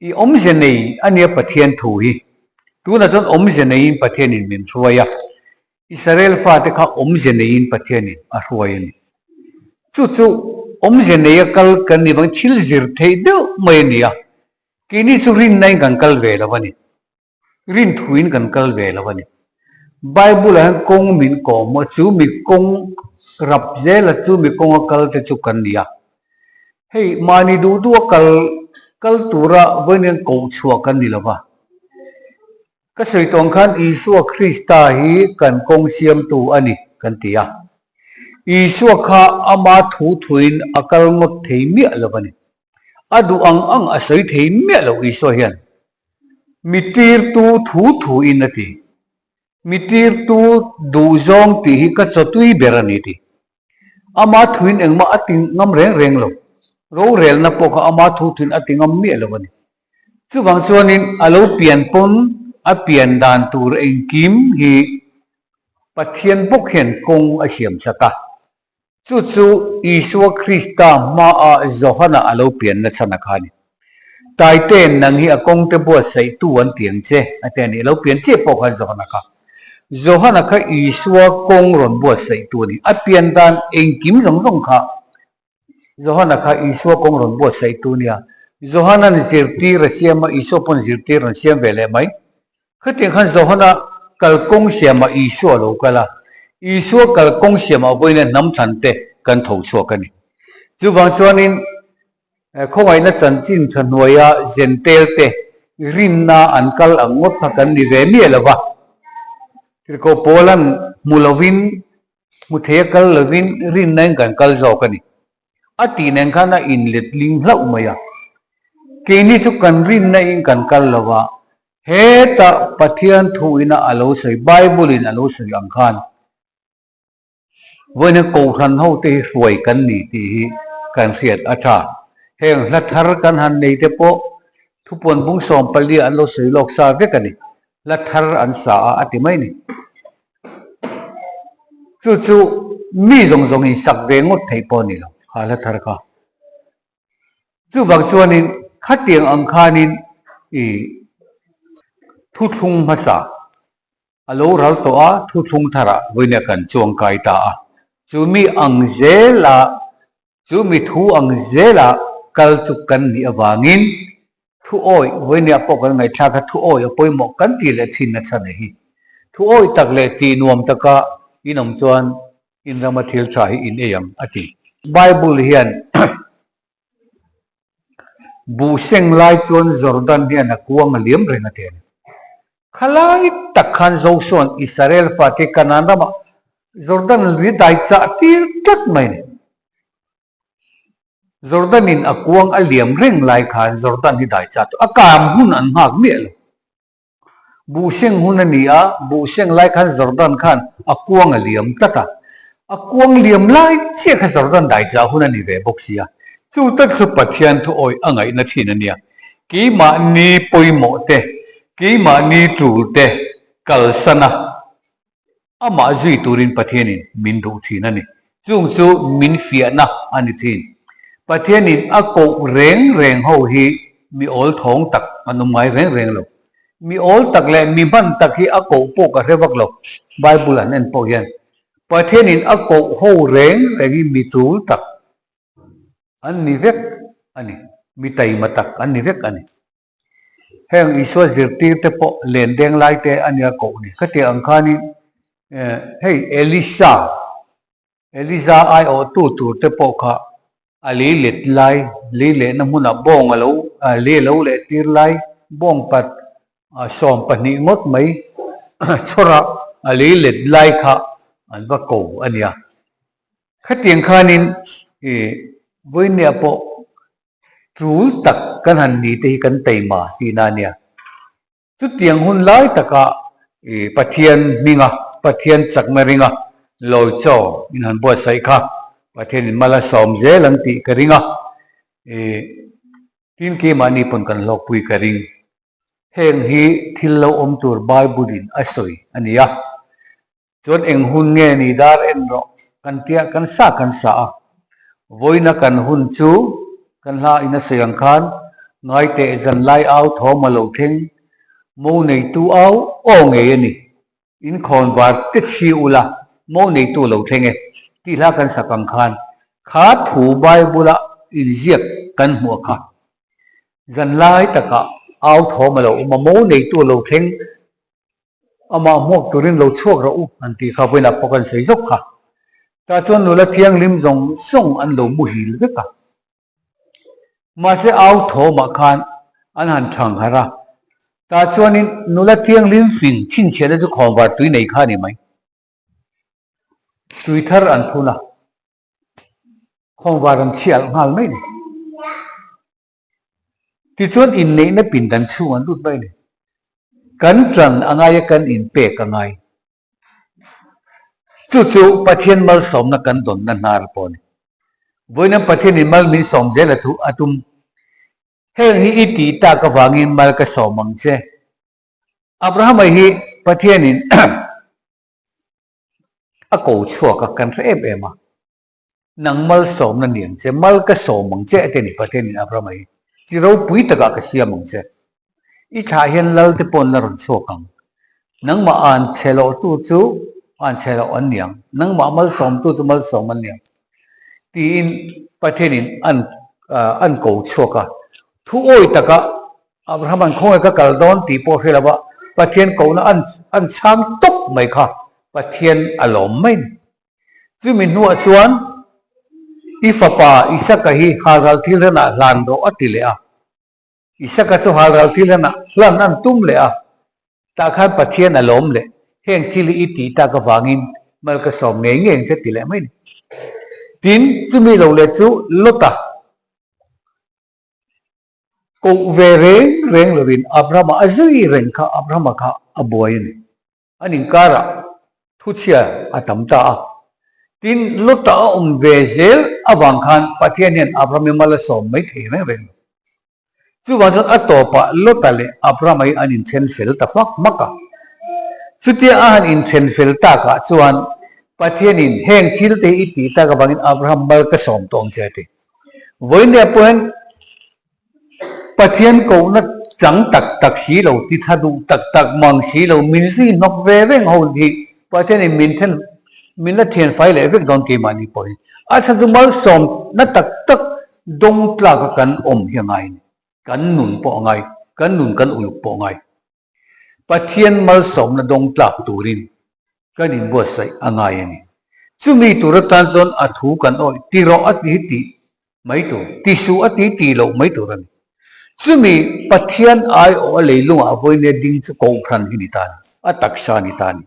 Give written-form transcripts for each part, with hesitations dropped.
I awmze nei a nia Pathian thu hi. Tunah chuan awmze neiin Pathianin min hruai a, Israel fate kha awmze neiin Pathianin a hruai a ni. Chu chu awmze neia kal kan nih vangin thil zir theih deuh mai a ni a, keini chu rinnain kan kal ve lo a ni. Rin thuin kan kal ve lo a ni. Bible ah hian kawng min kawm a, chu mi kawng rap zela chu mi kawnga kal te chu kan ni a. Hei mahni duh duh a kal kal tura vawiin hian koh chhuah kan ni lo va. Ka sawi tawng khan Isua Krista hi kan kawng siamtu a ni kan ti a. Isua kha ama thu thuin a kal ngawt thei miah lo a ni. A duh ang ang a sawi thei miah lo Isua hian. Mi tirtu thu thu in a ti. Mi tirtu duh zawng tih hi ka chawtui ber a ni ti. Ama thuin engmah a ti ngam reng reng lo. Rorelna pawh kha ama thu thuin a ti ngam miah lo a ni. Chuvang chuanin a lo pian pawn a pian dan tur engkim hi Pathian bawk hian kawng a siam sak a. Chu chu Isua Krista hmaah Johana a lo pianna chhan a kha a ni. Taite'n nang hi a kawngte buatsaihtu an ti ang che, a ti a ni. A lo pian chiah pawh khan Johana kha. Johana kha Isua kawng rawn buatsaihtu a ni. A pian dan engkim zawng zawng kha Johana kha Isua kawng rawn buatsaihtu a nia. Johana'n zirtir a siam a, Isua pawn zirtir rawn siam ve leh mai. Khatiang khan Johana kalkawng siamah Isua a lo kal a, Isua kalkawng siamah vawiina hnam thlan te kan tho chhuak a ni. Chuvang chuanin khawngaihna chanchin tha hnuaia Jentail te rinna an kal ang ngawt kha kan ni ve miah lo va. Tirhkoh Paula'n hmu lovin, hmu theia kal lovin rinnain kan kal zawk a ni. A tih nen khan a inletling hlauh mai a. Keini chu kan rinna in kan kal lo va, hetah Pathian thu ina a lo sawi, Bible in a lo sawi ang khan vawiin Kohhran ho te hi hruai kan ni tih hi kan hriat a tha. Heng hla thar kan han nei te pawh thupuan bung 14 an lo sawi lawk sa vek a ni. Hla thar an sa a, a ti mai ni. Chu chu mi zawng zawng in sak ve ngawt theih pawh a ni lo, ha hla thar kha. Chuvang chuanin khatiang ang khanin i thuthlung hmasa a lo ral tawh a, thuthlung tharah vawiin kan chuang kai ta a. Chu mi ang zela Chu mi thu ang zela kal chu kan nih avangin thu awih vawinia pawh kan ngaihthlak a, thu awih a pawimawh kan tih leh thin nachhan a hi. Thu awih tak leh tih nuam taka in awm chuan in rama thil tha hi in ei ang a ti. Bible hian buh seng lai chuan Jordan hian a kuang a liam reng a ti a ni. Khalai tak khan Josua'n Israel fate Kanaan ramah Jordan lui dai chah tir tlat mai ni. Jordan in a kuang a liam reng lai khan Jordan hi dai chah tawh a kam hun an nghak miah lo. Buhseng hun a ni a, buhseng lai khan Jordan khan a kuang a liam tlat a. A kuang liam lai chiah kha Jordan dai chah hun a ni ve bawk si a. Chu tak chu Pathian thu awih a ngaihna thin a nia. Keimahni pawimawh te, keimahni tul te kalsan a. Amah zui turin Pathianin min duh thin a ni. Chung chu min fiahna a ni thin. Pathianin a koh reng reng ho hi mi awl thawng tak an awm ngai reng reng lo. Mi awl tak leh mi hman tak hi a koh pawh ka hre vak lo, Bible an en pawh hian. Pathianin a koh ho reng reng hi mi tul tak an ni vek a ni, mi taima tak an ni vek a ni. Heng Isua zirtir te pawh len deng lai te a nia koh ni. Khatiang ang khanin hei Elisa, Eliza aiawhtu tur te pawh kha a lei let lai, lei lehna hmunah bawng a lo, lei a lo leh tir lai, bawng pat 12 ngawt mai chhawrah a lei let lai kha an va ko a nia. Khatiang khanin vawinia pawh Tul tak kan han ni te hi kan taima tihna a nia. Chutiang hun lai taka i Pathian hminga, Pathian chakna ringa lawi chaw in han buatsaih kha Pathianin mal a sawm zel ang tih ka ring a, i tin keimahni pawn kan hlawkpui ka ring. Heng hi thil lo awm tur Bible-in a sawi a ni a. Chuan eng hun nge ni dar en rawh kan tia kan sa kan sa a, vawiina kan hun chu kan hla in a sawi ang khan Ngaiteh zanlai au thawm a lo thleng, mo neitu au aw ngei a ni. In khawnvar te chhi ula, mo neitu lo thleng e, tih hla kan sak ang khan kha thu Bible-a inziak kan hmuh a kha. Zanlai takah au thawm a lo awm a, mo neitu a lo thleng, Amah hmuak turin lo chhuak rawh u an tih kha vawiinah pawh kan sawi zawk kha. Tah chuan nula thianghlim zawng zawng an lo muhil vek a. Mahse au thawmah khan an han thang harh a. Tah chuanin nula thianghlim fing chhinchhiahna chu khawnvar tui nei kha a ni mai. Tui thar an phun a, khawnvar an chhiah nghal mai a ni. Tichuan inneihna pindan chhung an lut mai a ni. Kan ṭan a ngai a, kan inpek a ngai. Chu chu Pathian malsawmna kan dawnna hnar pawh a ni. Vawiin Pathianin mal min sawm zel a thu a tum. Heng hi i tih tak avangin mal ka sawm ang che. Abrahama hi Pathianin a ko chhuak a, kan hre em em a. Nang malsawmna ni ang che, mal ka sawm ang che a ti a ni Pathianin Abrahama hi. Chi ropui takah ka siam ang che. I thlah hian lal te pawh an la rawn chhuak ang. Nangmah an chhe loh tu chu an chhe loh an ni ang, nangmah malsawmtu chu malsawm an ni ang tiin Pathianin an an ko chhuak a. Thu awi taka Abrahama'n khawnge ka kal dawn tih pawh hre lova Pathian kohna an an chhang tawp mai kha Pathian a lawm mai a ni. Chumi hnuah chuan i fapa Isaka hi halral thil hlanah hlan rawh a ti leh a. Isaka chu halral thil hlanah hlan an tum leh a. Tah khan Pathian a lawm leh, heng thil hi i tih tak avangin mal ka sawm ngei ngei ang che ti leh mai a ni. Tin, chumi lo leh chu Lota koh ve reng reng lovin Abrahama a zui reng kha Abrahama kha a buai a ni. An inkarah thuchhia a tam ta a. Tin, Lota a awm ve zel avang khan Pathian hian Abraham hi mal a sawm mai thei reng reng lo. Chuvang chuan a tawpah Lota leh Abraham hi an inthen fel ta hmak hmak a. Chutia a han inthen fel takah chuan Pathianin heng thil te hi i tih tak avangin Abraham mal ka sawm tawh ang che a ti. Vawinia pawh hian Pathian kohna chang tak tak si lo, ti tha duh tak tak mang si lo, min zui hnawk ve reng ho hi Pathianin min then, min la thian fai leh vek dawn keimahni pawh hi. A chhan chu malsawmna tak tak dawng tlaka kan awm hi a ngai a ni. Kan nun pawh a ngai, kan nun kan uluk pawh a ngai. Pathian malsawmna dawng tlak turin kan inbuatsaih a ngai a ni. Chumi tur atan chuan a thu kan awih ti rawh a ti hi tih mai tur, ti suh a ti tih loh mai tur a ni. Chumi Pathian aiawh a leilungah vawinia ding chu Kohhran hi ni ta a ni, a taksa ni ta a ni.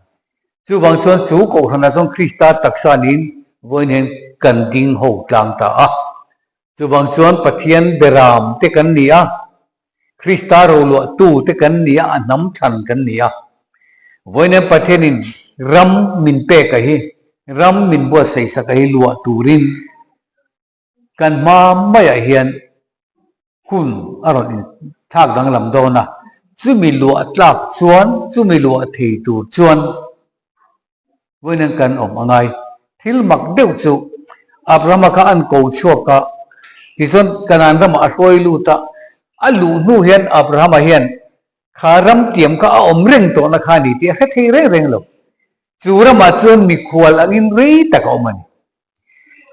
Chuvang chuan chu Kohhranah chuan Krista taksa niin vawiin hian kan ding ho tlang ta a. Chuvang chuan Pathian beram te kan ni a, Krista roluahtu te kan ni a, a hnam thlan kan ni a. Vawiin Pathianin ram min pek a hi, ram min buatsaihsak a hi luah turin kan hma maiah hian hun a rawn inthlak danglam dawn a. Chumi luah tlak chuan, chumi luah thei tur chuan Vawiin kan awm a ngai. Thil mak deuh chu Abrahama kha an ko chhuak a, tichuan Kanaan ramah a hruai lut a. A luh hnu hian Abrahama hian kha ram tiam kha a awm reng tawhna kha a ni tih a hre thei reng reng lo. Chu ramah chuan mikhual angin rei tak a awm a ni.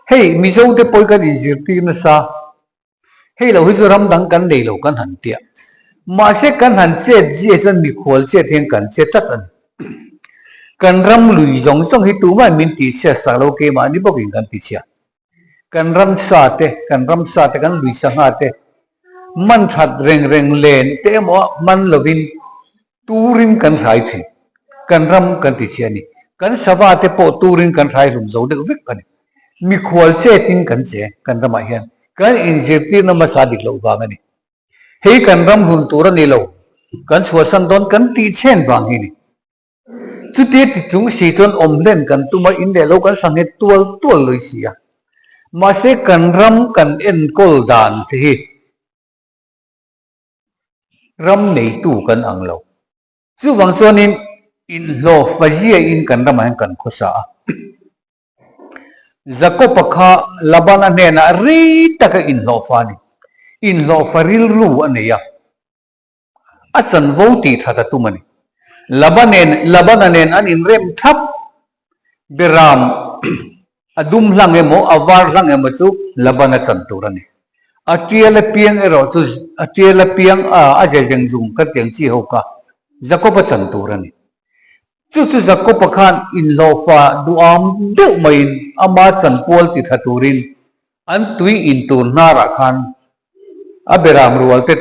Hei Mizote pawh hi kan inzirtir nasa. Hei lo hi chu ram dang kan nei lo kan han tia. Mahse kan han chet zia chuan mikhual chet hian kan che tlat a ni. Kan ram lui zawng zawng hi tumah min tihchhiat sak lo keimahni bawkin kan tichhia. Kan ram sa te, kan ram sa te, kan lui sangha te man that reng reng len te emaw a man lovin Turin kan hrai thin. Kan ram kan ti chhi a ni. Kan sava te pawh turin kan hrai hlum zo deuh vek a ni. Mikhual chetin kan che kan ramah hian kan inzirtirna hmasa dik loh vang a ni. Hei kan ram hlun tur a ni lo, kan chhuahsan dawn kan tih chhen vang hi a ni. Chutia ti chung si chuan awm hlen kan tum a, in leh lo kan sanghet tual tual lui si a. Mahse kan ram kan enkawl dan te hi Ram neitu kan ang lo. Chuvang chuanin inhlawh faziain kan ramah hian kan khawsa a. Jakob-a kha Labana hnenah rei taka inhlawhfa a ni. Inhlawhfa rilru a nei a, a chanvo tih that a tum a ni. Laba nen, Labana nen an inrem thap. Beram a dum hlang emaw, a var hlang emaw chu Labana chan tur a ni. A tial apiang erawh chu, a tial apiang a, a ze zeng zung kan tih ang chi ho kha Jakob-a chan tur a ni. Chu chu Jakob-a khan inhlawhfa duham deuh maiin ama chanpual ti tha turin an tui in tur hnarah khan a beram rual te,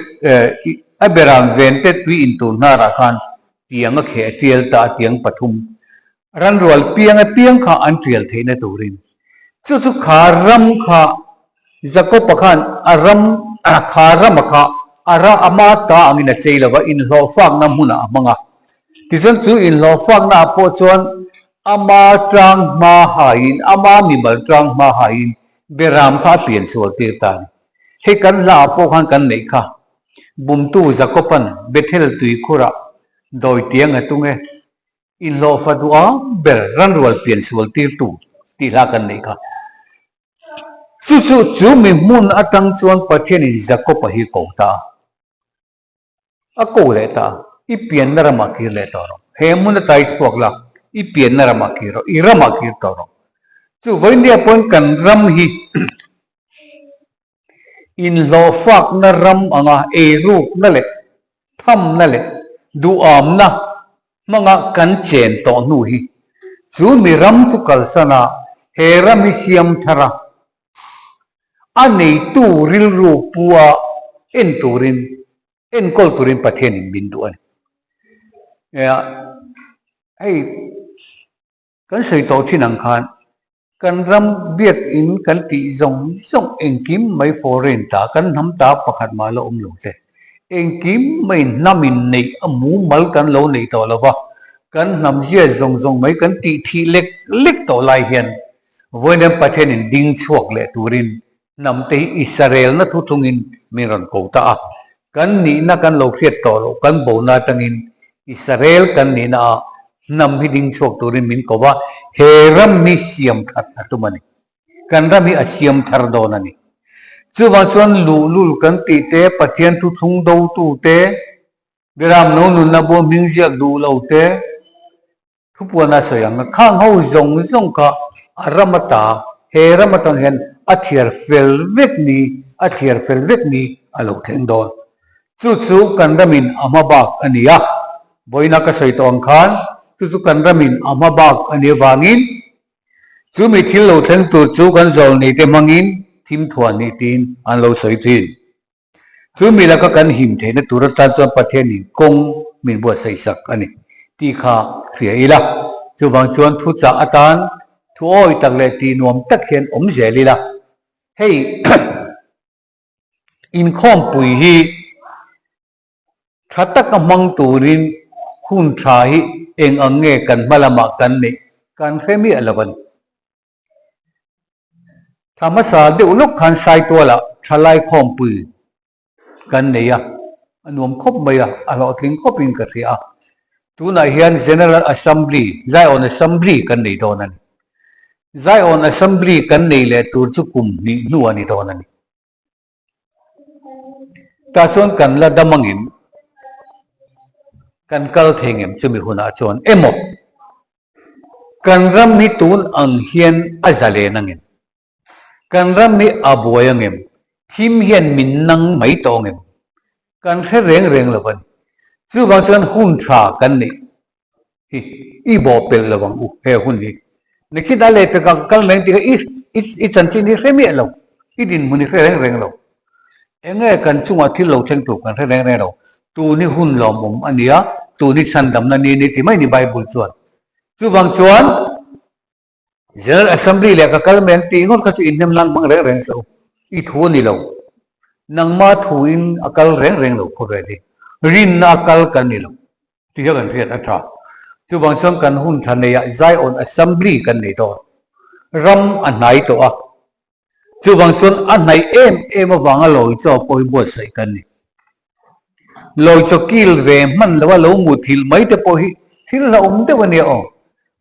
a beram ven te tui in tur hnarah khan tiang a kheh a tial ta a tiang pathum ranrual piang a piang kha an tial theihna turin. Chu chu kha ram kha Jakob-a khan a ram kha rama kha a ra ama ta angin a chei lova inhlawhfakna hmunah a hmang a. Tichuan chu inhlawhfakna ah pawh chuan ama tang hma haiin, ama mimal tang hma haiin Beram kha a pian sual tir ta a ni. Hei kan hla ah pawh khan kan neih kha. Bumtu Jakob-a'n Bethel tuikhurah dawi tiang a tung e. Inhlawhfa duh ang ber ranrual pian sual tirtu tih hla kan neih kha. Chu chu chu mi hmun atang chuan Pathianin Jakob-a hi ko ta a. A ko leh ta a, I pianna ramah kir leh tawh rawh. He hmun ata i chhuak la, i pianna ramah kir rawh, i ramah kir tawh rawh. Chu vawinia pawhin kan ram hi Inhlawhfakna ram anga eirukna leh thamna leh duhamna hmanga kan chen tawh hnu hi chu mi ram chu kalsan a, he ram hi siam thar a, a neitu rilru pu a en turin, enkawl turin Pathianin min duh a ni. Hei kan sawi tawh thin ang khan Kan ram biakinn kan tih zawng zawng engkim mai foreign ta kan hnam ta pakhat mah la awm lo te. Engkim mai hnam in neih a mumal kan lo neih tawh lo va, kan hnam zia zawng zawng mai kan tih thih lek lek tawh lai hian vawiin Pathian in ding chhuak leh turin hnam te hi Israelna thu thungin min rawn ko ta a. Kan nihna kan lo hriat tawh loh kan bona atangin Israel kan nihna ah hnam hi ding chhuak turin min ko va, he ram hi siam that a tum a ni. Kan ram hi a siam thar dawn a ni. Chuvang chuan luhlul kan tih te, Pathian thuthlung dotu te, Biram no nunna bua hming ziak duh lo te, Thupuan a sawi ang a, khang ho zawng zawng kha a ram ata, he ram atang hian a thiar fel vek ni, a thiar fel vek ni a lo thleng dawn. Chu chu kan ramin a hma bak a ni a, vawiina ka sawi tawh ang khan chu chu kan ramin a hma bak a nih avangin chumi thil lo thleng tur chu kan zawlneite hmangin thimthuah nih tiin an lo sawi thin. Chu mi laka kan him theihna tur atan chuan Pathianin kawng min buatsaih sak a ni tih kha hria ila. Chuvang chuan thuchah atan thu awi tak leh tih nuam tak hian awm zel ila. Hei inkhawmpui hi tha taka hmang turin hun tha hi eng ang nge kan hma lamah kan neih kan hre miah lo a ni. Thla hmasa deuh lawk khan Saitualah thalai khawmpui kan nei a, a nuam khawp mai a, a hlawhtling khawpin ka hria a. Tunah hian General Assembly, Zion Assembly kan nei dawn a ni. Zion Assembly kan nei leh tur chu kum hnih hnu a ni dawn a ni. Tah chuan kan la dam angin kan kal thei ngem chumi hunah chuan emaw Kan ram hi tun ang hian a zalen angem? Kan ram hi a buai angem? Thim hian min nang mai tawh angem? Kan hre reng reng lo a ni. Chuvang chuan hun tha kan neih hi i bawh pelh lo ang u he hun hi. Nikhit a leh pekah ka kal mai ang tih kha i i chanchin hi hre miah lo, i dinhmun hi hre reng reng lo. Enge kan chungah thil lo thleng tur kan hre reng reng lo. Tun hi hun lawmawm a nia, tun hi chhandamna ni a ni ti mai ni Bible chuan. Chuvang chuan General Assembly leh ka kal mai ang tih ngawt kha chu inhnem nan hmang reng reng se u. I thu a ni lo. Nangma thuin a kal reng reng lo khawvel hi. Rinna a kal kan ni lo. Tih hian kan hriat a tha. Chuvang chuan kan hun tha neiah Zion Assembly kan nei dawn. Ram a hnai tawh a. Chuvang chuan a hnaih em em avanga lawi chaw pawh hi buatsaih kan ni. Lawi chaw kil ve hman loa lo muthilh mai te pawh hi thil hlauhawm deuh a nia aw.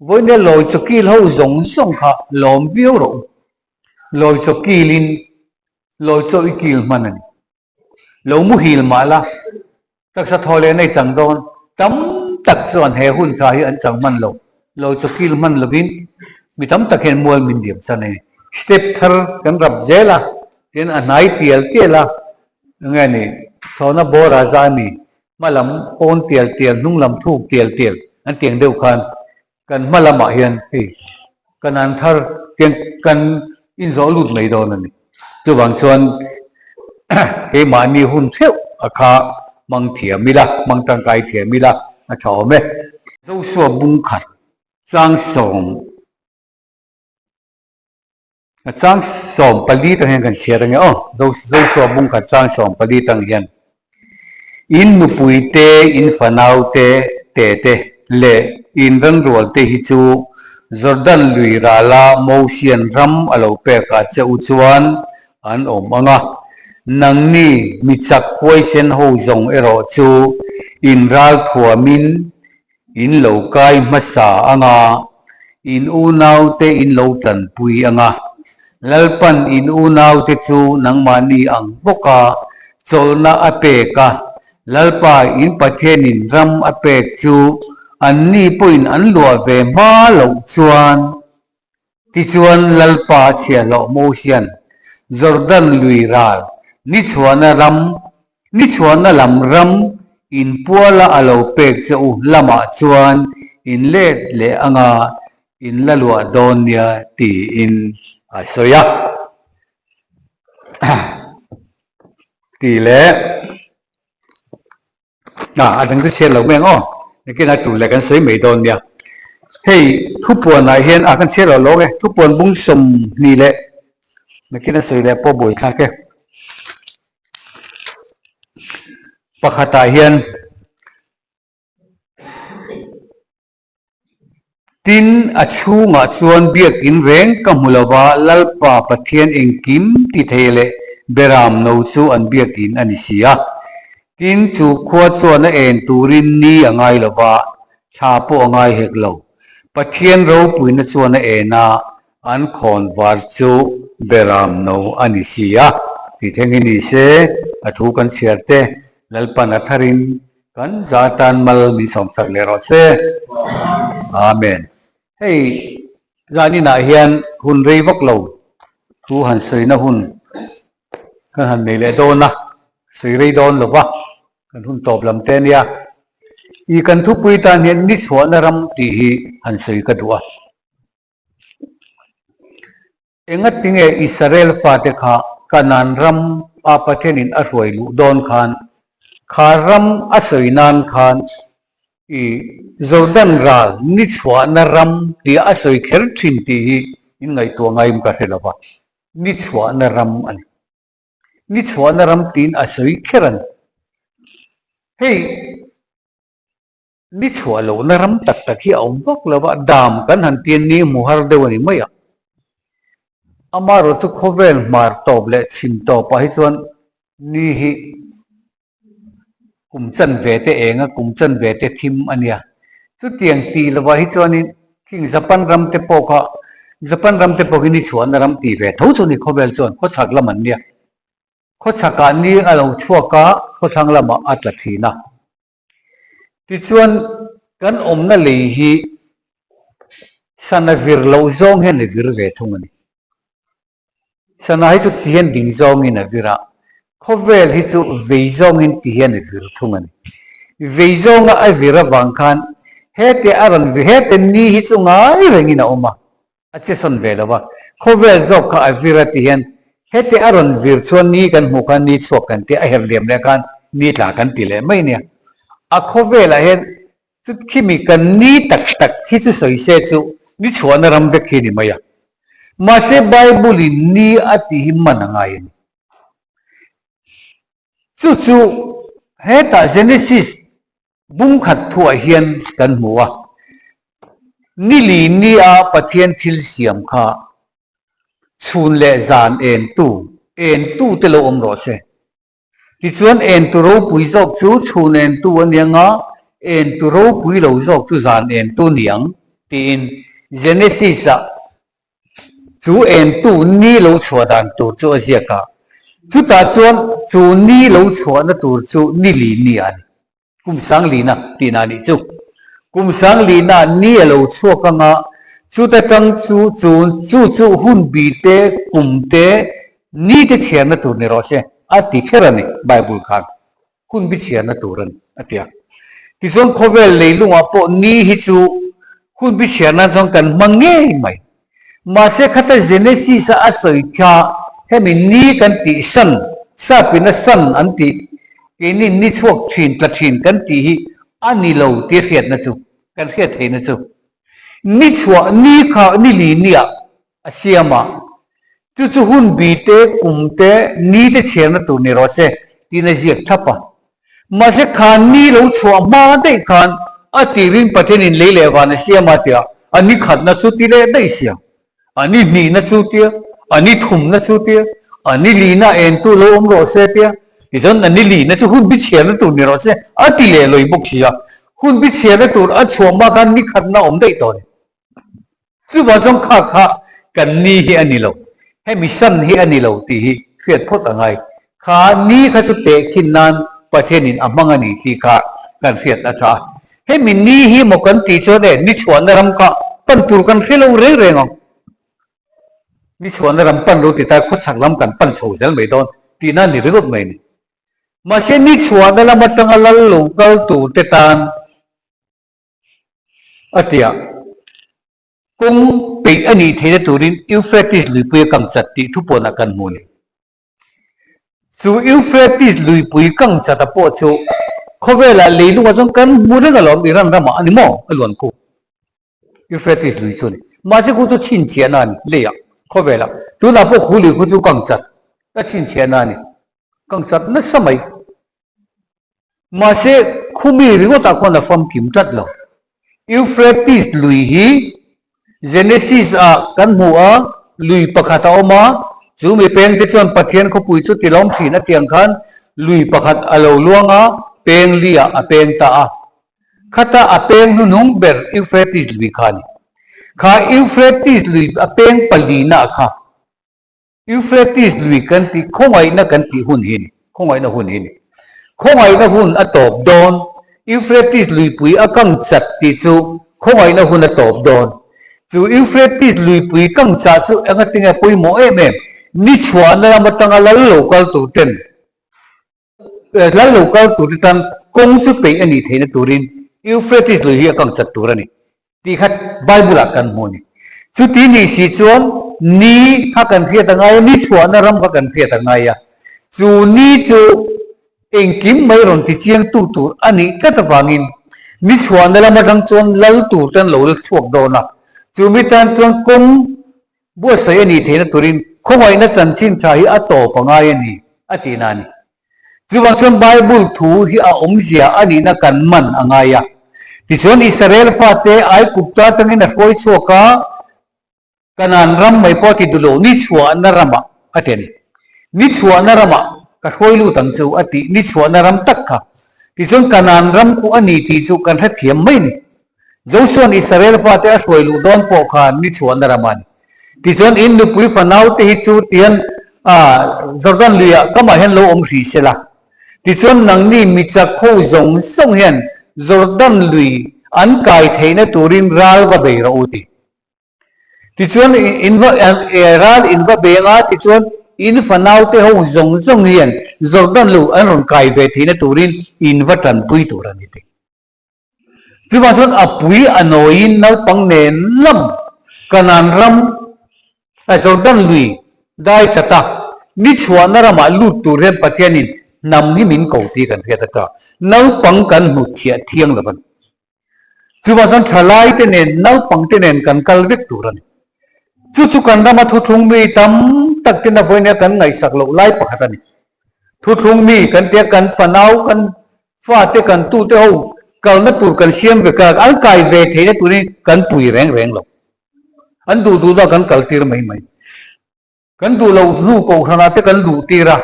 Vawinia lawi chaw kil ho zawng zawng kha lawm viau rawh u. Lawi chaw kilin lawi chaw i kil hman a ni. Lo muhil mah la, taksa thaw leh nei chang dawn tam tak chuan he hun tha hi an chang hman lo, lo chawkil hman lovin mi tam tak hian mual min diam chan a ni. Step thar kan rap zel a, tin a hnai tial tial a, enge ni, chhawna bawr ah za a mi, hma lam pawn tial tial, hnung lam thuk tial tial an tiang deuh khan Kan hma lamah hian hei kan an thar tiang kan inzawh lut mai dawn a ni. Chuvang chuan keimahni hun theuh a kha hmang thiam ila, hmang tangkai thiam ila a tha awm e. Joshua bungkhat changsawm. A chang 14 tang hian kan chhiar ange aw, Joshua bungkhat chang 14 tang hian in nupui te, in fanau te, te te leh in ranrual te hi chu Jordan lui rala Mosian ram a lo pek ah che u chuan an awm ang a, nangni mi chak huaisen ho zawng erawh chu in ral thuamin In lo kai hmasa ang a, in unaute in lo tanpui ang a. Lalpan in unaute chu nangmahni ang bawka chawlhna a pek a, Lalpa in Pathianin ram a pek chu anni pawhin an luah ve hma loh chuan, Tichuan Lalpa chhiahhlawh Mosian Jordan lui ral nichhuahna ram nichhuahna lam ram inpuala a lo pek che u lamah chuan in let leh anga in la luah dawn nia tiin a sawi a. Tih leh. A, a dang chu chhiat lo mai ang aw. Nakin a tul leh kan sawi mai dawn nia. Hei thupuanah hian a kan chhiat lo lawng e. Thupuan bung 20 leh nakin a sawi leh pawh buai thlak e. Pakhatah hian Tin, a chhungah chuan biakin reng ka hmu lo va, Lalpa Pathian engkim ti thei leh Beram no chu an biakin a ni si a. Tin, chu khua chuan a en turin ni a ngai lo va, thla pawh a ngai hek lo. Pathian ropuina chuan a en a, an khawn var chu Beram no a ni si a. Tih thleng hi ni se, a thu kan chhiar te, Lalpan a tharin Kan za tan mal min sawmsak leh rawh se. Amen. Hei zan inah hian hun rei vak lo thu han sawina hun kan han nei leh dawn a, sawi rei dawn lo va, kan hun tawp lam te ania. I kan thupui tan hian ni chhuahna ram tih hi han sawi ka duh a. Engatinge Israel fate kha Kanaan ram a Pathianin a hruai luh dawn khan, kha ram a sawi nan khan i Jordan ral ni chhuahna ram tia a sawi kher thin tih hi in ngaihtuah ngaiin ka hre lo va, ni chhuahna ram a ni. Ni chhuahna ram tiin a sawi kher a ni. Hei. Ni chhuah lohna ram tak tak hi a awm vak lo va, dam kan han tian ni hmu har deuh a ni mai a. Amaherawhchu khawvel hmar tawp leh chhim tawpah hi chuan ni hi kum chanve te eng a, kum chanve te thim a nia. Chutiang tih lovah hi chuanin khing Japan ram te pawh kha, Japan ram te pawh khi ni chhuahna ram tih ve tho chu ni khawvel chuan khawchhak lam an nia. Khawchhakah ni a lo chhuak a, khawthlang lamah a tla thin a. Tichuan, kan awmna lei hi sana vir loh zawng hian a vir ve thung a ni. Sana hi chu ti hian ding zawngin a vir a, khawvel hi chu vei zawngin ti hian a vir thung a ni. Vei zawnga a vir avang khan hete a rawn vir, hete ni hi chu ngai rengin a awm a, A che sawn ve lo a, khawvel zawk kha a vir a ti hian heti a rawn vir chuan ni kan hmuh khan ni chhuak kan ti a, her liam leh khan ni tla kan ti leh mai nia. A khawvelah hian chu khimi kan ni tak tak hi chu sawi se chu ni chhuahna ram vek hi ni mai a. Mahse Bible in ni a tih hi man a ngai a ni. Chu chu hetah Genesis Bungkhat thuah hian kan hmu a, nili nia Pathian thil siam kha chhun leh zan entu, entu te lo awm rawh se. Tichuan entu ropui zawk chu chhun entu a niang a, entu ropui lo zawk chu zan entu niang tiin Genesis-ah Chu entu ni lo chhuah dan tur chu a ziak a. Chutah chuan chu ni lo chhuahna tur chu ni li ni a ni. Kum sang lina tihna a nih chu. Kum sang lina ni a lo chhuak anga chuta tang chu chu chu chu hun bi te, kum te, ni te chhiarna tur ni rawh se a ti kher a ni Bible khan. Hun bi chhiarna tur a ni a ti a. Tichuan khawvel leilungah pawh ni hi chu hun bi chhiar nan chuan kan hmang ngei mai. Mahse khata Genesis a a sawi kha hemi ni kan tih san, sapina san an tih, keini ni chhuak thin tla thin kan tih hi a ni lo tia hriatna chu kan hriat theihna chu ni chhuah ni kha ni li niah a siam a, chu chu hun bi te, kum te, ni te chhiarna tur ni rawh se tiin a ziak thlap a. Mahse khan ni lo chhuah hma daih khan a tirin Pathianin lei leh van a siam a tia, a ni khatna chu ti leh daih sia, a ni hnihna chu tia, a ni thumna chu tia, a ni lina entu lo awm rawh se tia, tichuan a ni lina chu hun bi chhiarna tur ni rawh se a ti leh lawi bawk si a, hun bi chhiarna tur a chhuah hma khan ni khatna a awm daih tawh a ni. Chuvang chuan kha kha kan ni hi a ni lo, hemi san hi a ni lo tih hi hriat phawt a ngai. Kha ni kha chu tehkhin nan Pathianin a hmang a ni tih kha kan hriat a tha a. Hemi ni hi maw kan tih chuan e, ni chhuahna ram kha pan tur kan hre lo reng reng ang. Ni chhuahna ram pan lo ti ta khawchhak lam kan pan chho zel mai dawn tihna a ni ringawt mai a ni. Mahse ni chhuahna lam atanga lal lo kal turte tan A ti a, kawng peih a nih theihna turin Euphrates luipui a kang chat tih thupuanah kan hmu a ni. Chu Euphrates luipui kang chata pawh chu khawvelah leilungah chuan kan hmu reng alawm Iran ramah a ni maw a luan khu Euphrates lui chu a ni. Mahse khu chu chhinchhiahna a ni leiah khawvelah tunah pawh khu lui khu chu kang chat a chhinchhiahna a ni kang chat nasa mai. Mahse, khumi ringawtah khuan a famkim tlat lo. Euphrates lui hi Genesis ah kan hmu a, lui pakhat a awm a, chu mi peng te chuan Pathian khawpui chu tilawm thin a tiang khan lui pakhat a lo luang a, peng li ah a peng ta a. Khata a peng hnuhnung ber Euphrates lui kha a ni. Kha Euphrates lui a peng palina kha Euphrates lui kan tih khawngaihna kan tih hun hi a ni, khawngaihna hun hi a ni. Khawngaihna hun a tawp dawn, Euphrates luipui a kang chat tih chu khawngaihna hun a tawp dawn. Chu Euphrates luipui kang chah chu engatinge pawimawh em em, ni chhuahna lam atanga lal lo kal tur ten Lal lo kal tur te tan kawng chu peih a nih theihna turin Euphrates lui hi a kang chat tur a ni tih kha Bible-ah kan hmu a ni. Chuti nih si chuan ni kha kan hriat a ngai a, ni chhuahna ram kha kan hriat a ngai a. Chu ni chu engkim mai rawn ti chiangtu tur a nih tlat avangin ni chhuahna lam atang chuan lal tur te an lo la chhuak dawn a. Chu mi tan chuan kawng Buatsaih a nih theihna turin khawngaihna chanchin tha hi a tawp a ngai a ni, a tihna a ni. Chuvang chuan Bible thu hi a awmzia a nihna kan man a ngai a. Tichuan Israel fate Aigupta atangin a hruai chhuak a, Kanaan ram mai pawh a ti duh lo, ni chhuahna ramah a ti a ni. Ni chhuahna ramah ka hruai lut ang chu a tih, ni chhuahna ram tak kha. Tichuan Kanaan ram khu a ni tih chu kan hrethiam mai a ni. Josua'n Israel fate a hruai luh dawn pawh khan ni chhuahna ram a ni. Tichuan in nupui fanaute hi chu tian Jordan luiah kamah hian lo awm hrih se la. Tichuan nangni mi chak ho zawng zawng hian Jordan lui an kai theihna turin ral va bei rawh u ti. Tichuan in va ral in va beng a, tichuan in fanaute ho zawng zawng hian Jordan lui an rawn kai ve theihna turin in va tanpui tur a ni ti. Chuvang chuan a pui a nawiin naupang nen lam Kanaan ram a Jordan lui dai chat a, ni chhuahna ramah lut tur hian Pathianin hnam hi min ko tih kan hriat ata naupang kan hmu thiah thiang lo a ni. Chuvang chuan thalaite nen naupangte nen kan kal vek tur a ni. Chu chu kan rama thuthlung mi tam tak ten a vawiin a kan ngaihsak loh lai pakhat a ni. Thuthlung mi kan tia kan fanau kan Fate kan tute ho kalna tur kan siam vek a, an kai ve theihna turin kan pui reng reng lo. An duh duhna kan kal tir mai mai. Kan duh loh hnu kohhranah te kan luh tir a,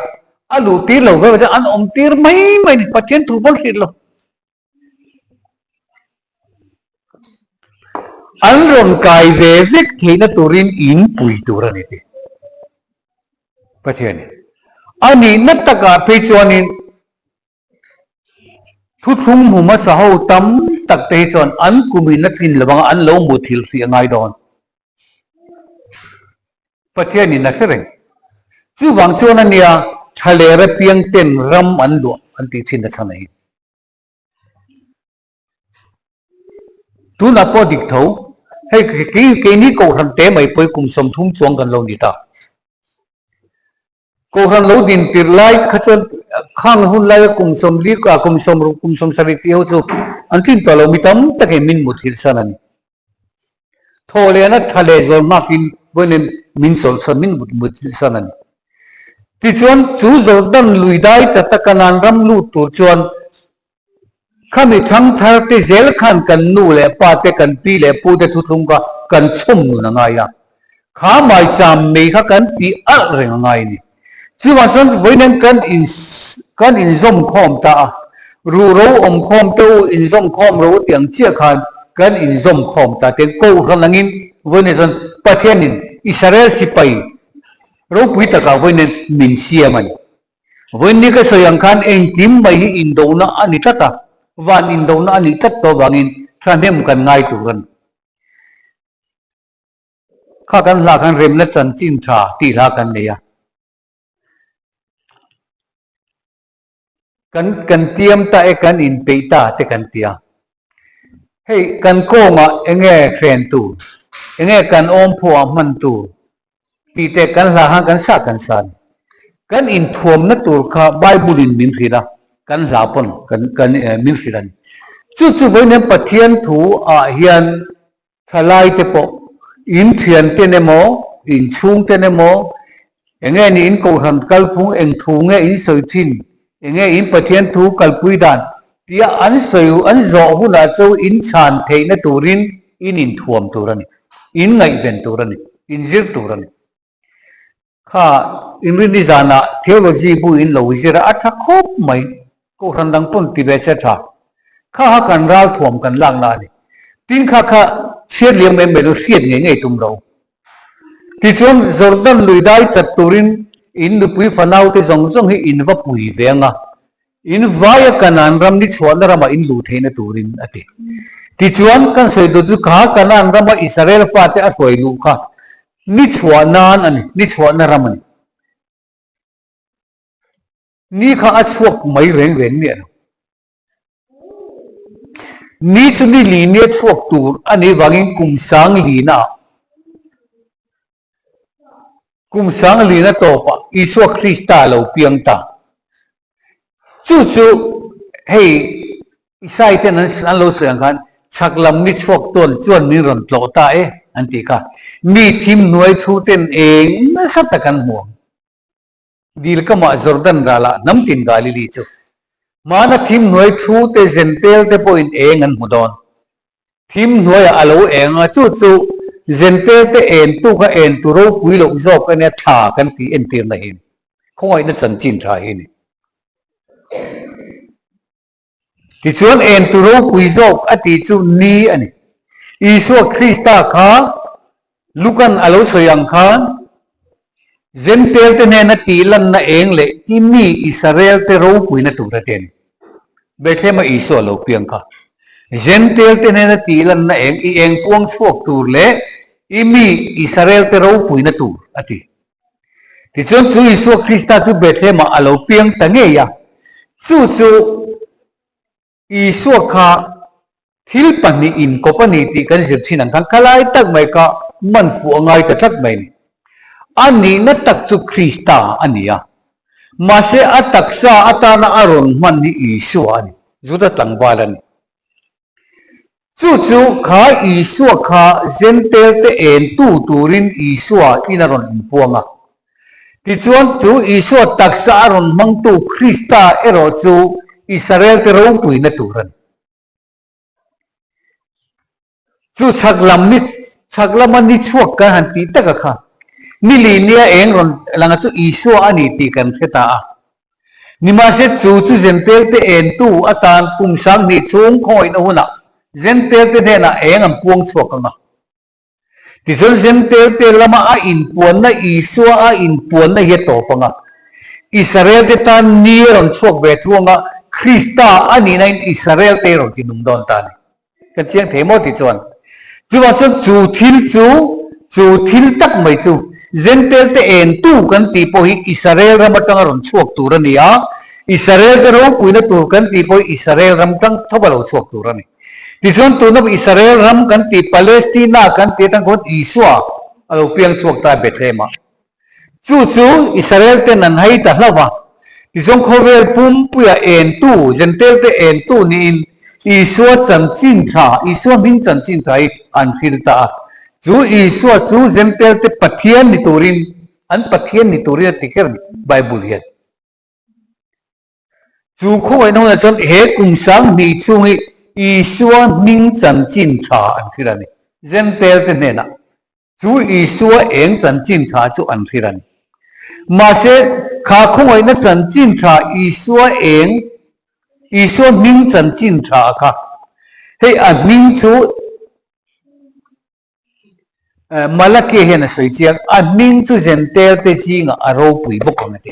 a luh tir lo vek chuan an awm tir mai mai ni, Pathian thu pawn hrilh lo. An rawn kai ve vek theihna turin in pui tur a ni tih. Pathian in. A nihna takah phei chuanin thuthlung hmu hmasa ho tam tak te hi chuan an kumin a tlin lovang a, an lo muthilh hrih a ngai dawn. Pathianin a hre reng. Chuvang chuan a nia thlaler apiang ten ram an luah an tih thin a chhan a hi. Tunah pawh dik tho, hei keini Kohhran te mai pawh hi kum 30 chuang kan lo ni ta. Kohhran lo din tirh lai kha chuan khang hun laia kum 40 ah kum 60 kum 70 tih ho chu an tlin tawh lo mi tam takin min muthilh san a ni. Thaw lehna tha leh zawl hmakin vawiin min chawlhsan min muthilh san a ni. Tichuan chu Jordan lui dai chata Kanaan ram lut tur chuan Khami thangthar te zel khan kan nu leh pa te, kan pi leh pu te thuthlung kha kan chhawm nun a ngai a. Kha maicham mei kha kan tih alh reng a ngai a ni. Chuvang chuan vawiin kan in kan inzawm khawm ta a, ruhro awm khawm te u inzawm khawm ro tih ang chiah khan kan inzawm khawm ta te Kohhran angin vawiin chuan Pathianin Israel sipai ropui takah vawiin min siam a ni. Vawiin ka sawi ang khan engkim mai hi indona a ni tlat a, van indona a nih tlat tawh avangin thahnem kan ngai tur a ni. Kha kan hla khan remna chanchin tha tih hla kan nei a. Kan kan tiam ta e kan inpeih ta te kan ti a. Hei kan kawngah enge hren tur, enge kan awmphuah hman tur Tih te kan hla khan kan sah kan sah a ni. Kan inthuamna tur kha Bible in min hrilh a, kan hla pawn kan kan min hrilh a ni. Chu chu vawiin Pathian thu ah hian thalai te pawh in thian ten emaw, in chhung ten emaw, enge ni in kohhran kalphung eng thu nge in sawi thin, enge in Pathian thu kalpui dan tia an sawi an zawh hunah chu in chhan theihna turin in inthuam tur a ni. In ngaihven tur a ni, in zir tur a ni. Kha Inrinni zanah theology bu in lo zir a, a tha khawp mai. Kohhran dang pawn ti ve se tha. Kha kha kan ralthuam kan lakna a ni. Tin kha kha chhiat liam mai mai lo hriat ngei ngei tum lo. Tichuan Jordan lui dai chat turin in nupui fanaute zawng zawng hi in va pui ve ang a, In vaia Kanaan ram ni chhuahna ramah in luh theihna turin a ti. Tichuan, kan sawi duh chu kha Kanaan rama Israel fate a hruai luh kha ni chhuah nan a ni, ni chhuahna ram a ni. Ni kha a chhuak mai reng reng miah lo. Ni chu ni li nia chhuak tur a nih vangin kum sang lina ah Kum sanglina tawpah Isua Krista a lo piang ta. Chu chu hei Isai ten an lo sawi ang khan chhak lam ni chhuak tawn chuan min rawn tlawh ta e an tih kha. Mi thim hnuai thu ten eng nasa tak an hmu ang. Dil kamah Jordan ralah hnam tin Galili chu hmana thim hnuai thu te Zentel te pawhin eng an hmu dawn. Thim hnuaiah a lo eng a, chu chu Zentel te en tu kha en tu ropui loh zawk a nia thla kan tih entirna hi khawngaihna chanchin tha hi a ni. Tichuan en tu ropui zawk a tih chu ni a ni. Isua Krista kha Lukan a lo sawi ang khan Zentel te hnena tih lanna eng leh i mi Israel te ropuina tur a ti a ni. Bethlehem-a Isua lo piang kha Zentel te hnena tih lanna eng i eng puang chhuak tur leh i mi Israel te ropuina tur a ti. Tichuan chu Isua Krista chu Bethlehem-ah a lo piang ta ngei a, chu chu Isua kha thil pahnih inkawp a ni tih kan zir thin ang khan khalai tak mai kha man fuh a ngai ta tlat mai a ni. A nihna tak chu Krista a ni a, mahse a taksa atana a rawn hman hi Isua a ni, Juda tlangval a ni. Chu chu kha Isua kha Jentail te entu turin Isua in a rawn inpuang a. Tichuan chu Isua taksa a rawn hmangtu Krista erawh chu Israel te ropuina tur a ni. Chu chhak lam ni chhak lama ni chhuak kan han tih taka kha ni li nia eng rawn langa chu Isua a ni tih kan hre ta a. Nimahse chu chu Jentail te entu atan kum 2000 chhung khawngaihna hunah Jentail te hnenah eng an puang chhuak ang a. Tichuan Jentail te lama a inpuanna Isua a inpuanna hi a tawp ang a. Israel te tan ni a rawn chhuak ve thu anga Krista a nihna in Israel te rawn ti nung dawn ta a ni. Kan chiang thei maw tih chuan chuvang chuan chu thil chu chu thil tak mai chu Jentail te entu kan tih pawh hi Israel ram atanga rawn chhuak tur a ni a, Israel te ropuina tur kan tih pawh hi Israel ram tang tho a lo chhuak tur a ni. Tichuan tuna Israel ram kan tih Palestina kan tih atang khawn Isua a lo piang chhuak ta Bethlehem-ah. Chu chu Israel ten an hai ta hlauh a, tichuan khawvel pumpuia entu, Jentail te entu niin Isua chanchin tha, Isua hming chanchin tha hi an hril ta a. Chu Isua chu Jentail te Pathian ni turin, an Pathian ni turin a ti kher a ni Bible hian. Chu khawngaihna hunah chuan he kum 2000 chhung hi Isua hming chanchin tha an hril a ni, Jentail te hnenah. Chu Isua eng chanchin tha chu an hrilh a ni. Mahse, kha khawngaihna chanchin tha Isua eng, Isua hming chanchin tha a kha. Hei a hming chu Malakia hian a sawi chiang, a hming chu Jentail te zingah a ropui bawk ang a ti.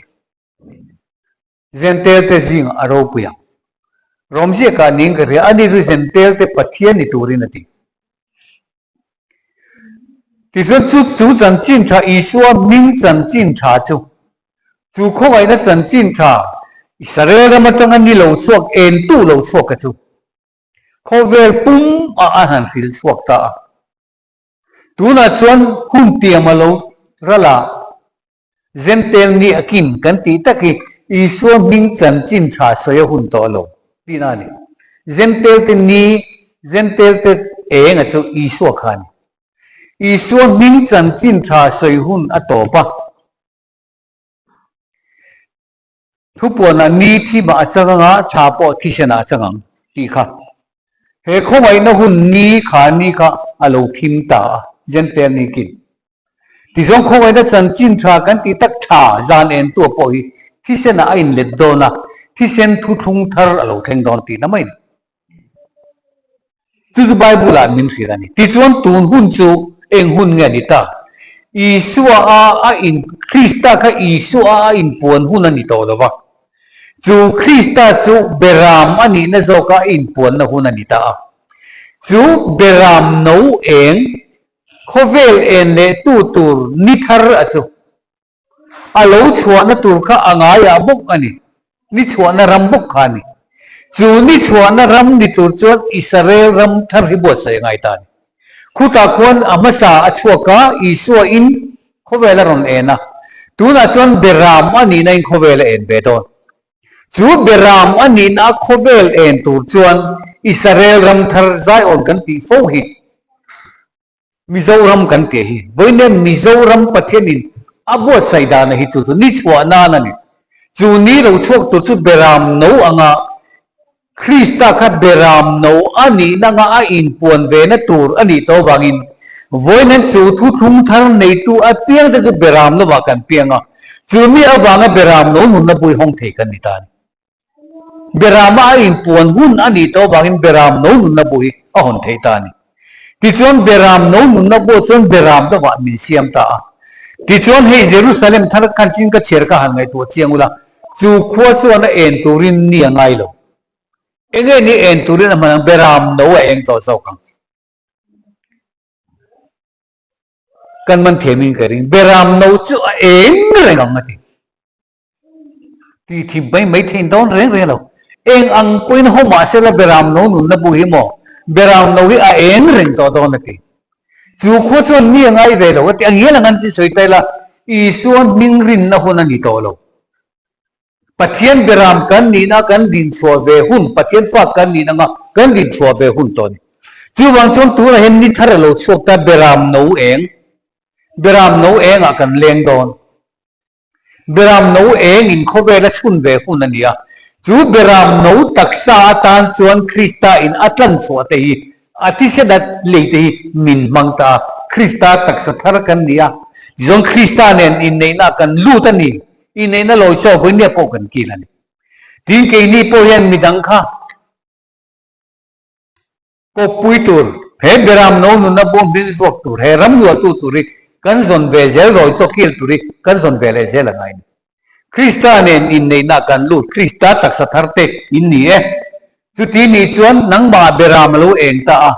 Jentail te zingah a ropui ang. Rom ziakah ning ka hria, ani chu Jentail te Pathian ni turin a ti. Tichuan chu chu chanchin tha Isua hming chanchin tha chu, chu khawngaihna chanchin tha Israel ram atanga ni lo chhuak entu lo chhuak kha chu khawvel pum ah a han hril chhuak ta a. Tunah chuan hun tiam a lo ral a. Jentail ni a kim kan tih tak hi Isua hming chanchin tha sawi a hun tawh lo tihna a ni. Jentail te ni, Jentail te eng a chu Isua kha a ni. Isua hming chanchin tha sawi hun a tawp a. Thupuanah ni thimah a chang anga tha pawh thisenah a chang ang tih kha. He khawngaihna hun ni kha ni kha a lo thim ta a, Jentail ni kin. Tizawng khawngaihna chanchin tha kan tih tak tha zan en tua pawh hi thisenah a inlet dawn a, thisen thuthlung thar a lo thleng dawn tihna mai a ni. Chu chu Bible ah min hrilh a ni. Tichuan tun hun chu eng hun nge a ni ta? Isua a a in Krista kha Isua a a inpuan hun a ni tawh lo va. Chu Krista chu Beram a nihna zawka a inpuanna hun a ni ta a. Chu Beram no eng khawvel en leh tu tur ni thar a chu. A lo chhuahna tur kha a ngaiah bawk a ni. Ni chhuahna ram bawk kha a ni. Chu ni chhuahna ram ni tur chuan Israel ram thar hi buatsaih a ngai ta a ni. Khutah khuan a hmasa a chhuak a, Isua in khawvel a rawn en a. Tunah chuan Beram a nihna in khawvel a en ve dawn. Chu Beram a nihna khawvel en tur chuan Israel ram thar zaiawn kan tih fo hi. Mizoram kan tih hi vawiin Mizoram Pathianin a buatsaih dana hi chu chu ni chhuah nan a ni. Chu ni lo chhuak tur chu Beram no anga Krista kha Beram no a nihna anga a inpuan vena tur a nih tawh avangin vawiin chu thuthlung thar neitu apiang te chu Beram lovah kan piang a, chu mi avanga Beram no nunna bui hawng thei kan ni ta a ni. Berama a inpuan hun a nih tawh avangin Beram no nunna bu hi a hawn theih ta a ni. Tichuan Beram no nunna bu chuan Beram deuhah min siam ta a. Tichuan hei Jerusalem thar khan chin ka chhiar ka han ngaihtuah chiang ula, chu khua chuan a en turin ni a ngai lo. Enge ni en turin a hman ang? Beram no a eng tawh zawk ang. Kan man thiamin ka ring. Beram no chu a eng reng ang a ti. Ti thim mai mai thein dawn reng reng lo. Eng ang pawhin haw mah sela Beram no nunna bu hi maw? Beram no hi a eng reng tawh dawn a ti. Chu khua chuan mi a ngai ve lo a ti. A ngial ang an ti sawi ta ila, Isua hming rinna hun a ni tawh lo. Pathian Beram kan nihna kan dinchhuah ve hun, Pathian fa kan nihna anga kan dinchhuah ve hun tawh a ni. Chuvang chuan tunah hian ni thar a lo chhuak ta Beram no eng, Beram no engah kan leng dawn. Beram no eng in khawvel a chhun ve hun a ni a, chu beram no taksa atan chuan Krista in a tlan chhuah te hi, a thisen a lei te hi min hmang ta a, Krista taksa thar kan ni a, tichuan Krista nen inneihna kan lut a ni, inneihna lawi chaw vawinia pawh kan kil a ni. Tin keini pawh hian midang kha. Kawppui tur, he Beram no nuna bawm hming zawk tur, he ram luahtu tur hi kan zawn ve zel rawi chaw kil tur hi kan zawn ve leh zel a ngai a ni. Krista nen inneihna kan lut, Krista taksa thar te in ni e. Chuti nih chuan nangmah beram a lo eng ta a,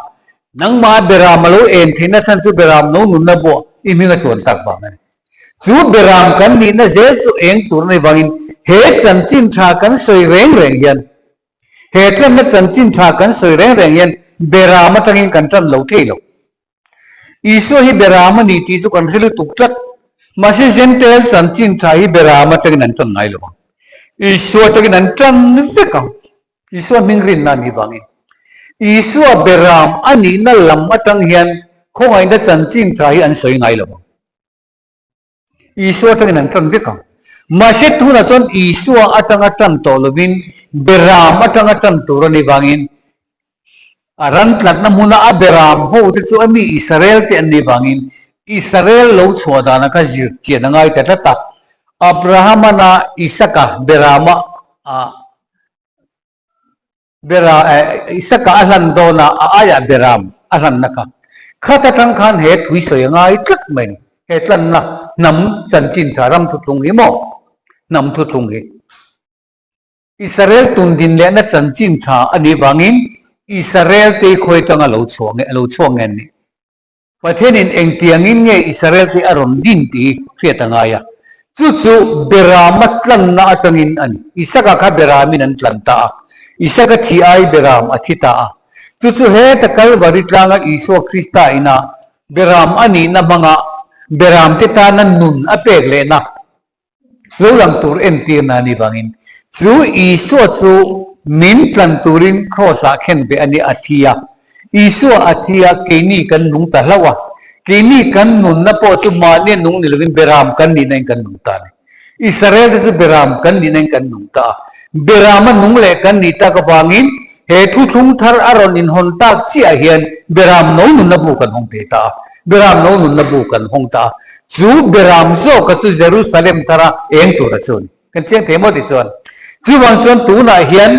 nangmah beram a lo en theihna chhan chu beram no nunna buah i hming a chuan tak vang a ni. Chu beram kan nihna zel chu eng tur a ni vangin he chanchin tha kan sawi reng reng hian, he tlanna chanchin tha kan sawi reng reng hian beram atangin kan tan lo thei lo. Isua hi beram a ni tih chu kan hre lutuk tlat. Mahse Jentail chanchin tha hi beram atangin an tan ngai lo ang. Isua atangin an tan vek ang. Isua hming rinna a nih vangin. Isua beram a nihna lam atang hian khawngaihna chanchin tha hi an sawi ngai lo ang. Isua atangin an tan vek ang. Mahse tunah chuan Isua atanga tan tawh lovin Beram atanga tan tur a nih vangin a ran tlatna hmuna a Beram ho te chu a mi Israel te an nih vangin Israel lo chhuah dana kha zir chian a ngai ta tlat a. Abrahamana Isaka Berama a Bera Isaka a hlan dawn a, a aiah Beram a hlanna kha. Khat atang khan he thui sawi a ngai tlat mai ni. He tlanna hnam chanchin tha ram thuthlung hi maw? Hnam thuthlung hi. Israel tundin lehna chanchin tha a nih vangin Israel te hi khawi atanga lo chhuah nge, lo chhuak nge an nih? Pathianin engtiangin nge Israel te a rawn din tih hi hriat a ngai a. Chu chu Berama tlanna atangin a ni. Isaka kha Beramin an tlan ta a. Isaka thi ai Beram a thi ta a. Chu chu heta Kalvari tlanga Isua Krista ina Beram a nihna hmanga Beram te tana nun a pek lehna Lo lang tur entirna a nih vangin chu Isua chu min tlan turin Kraws-ah khen beh a ni a thi a. Isua a thi a, keini kan nung ta hlauh a. Keini kan nunna pawh chu mahnia nung ni lovin Beram kan nihna in kan nung ta a ni. Israel te chu Beram kan nihna in kan nung ta a. Berama nung leh kan nih tak avangin he thuthlung thar a rawn inhawn tak chiah hian Beram no nunna bu kan hawng thei ta a. Beram no nunna bu kan hawng ta a. Chu Beram zawka chu Jerusalem thara eng tura chu a ni. Kan chiang thei maw tichuan? Chuvang chuan tunah hian